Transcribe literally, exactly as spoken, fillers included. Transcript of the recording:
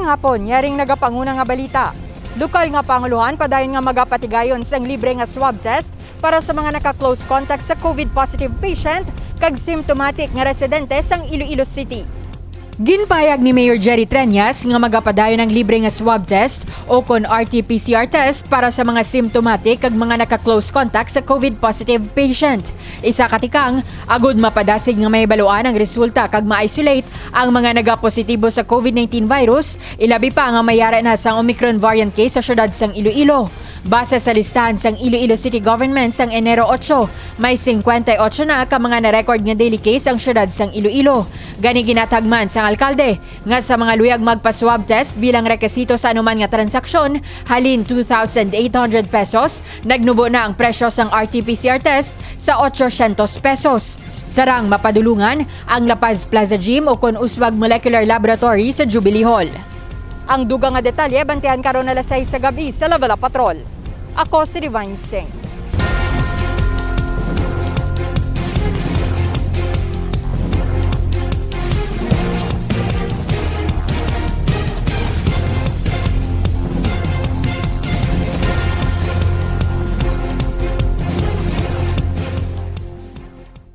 Hapon, yaring nagapanguna nga balita. Lokal nga pangulohan padayon nga magapatigayon sang libre nga swab test para sa mga naka-close contact sa COVID positive patient kag symptomatic nga residente sang Iloilo City. Ginpahayag ni Mayor Jerry Treñas nga magapadayon ang libre nga swab test o kon R T P C R test para sa mga symptomatic kag mga naka-close contact sa COVID positive patient. Isa ka tikang, agud mapadasig nga mahibaluan ang resulta kag ma-isolate ang mga nagapositibo sa COVID nineteen virus, ilabi pa nga may yara na sang Omicron variant case sa siyudad sang Iloilo. Base sa listahan sang Iloilo City Government sang Enero otso, may singkwenta y otso na ka mga na-record nga daily case ang siyudad sang Iloilo. Gani ginatagman sang alkalde nga sa mga luyag magpa-swab test bilang rekisito sa anuman nga transaksyon, halin two thousand eight hundred pesos, nagnubo na ang presyo sang R T P C R test sa otsosyentos pesos. Sarang mapadulungan ang La Paz Plaza Gym o kon uswag Molecular Laboratory sa Jubilee Hall. Ang dugang nga detalye, bantihan karon alas sais sa gab-i sa Lavela Patrol. Ako si Divine Singh.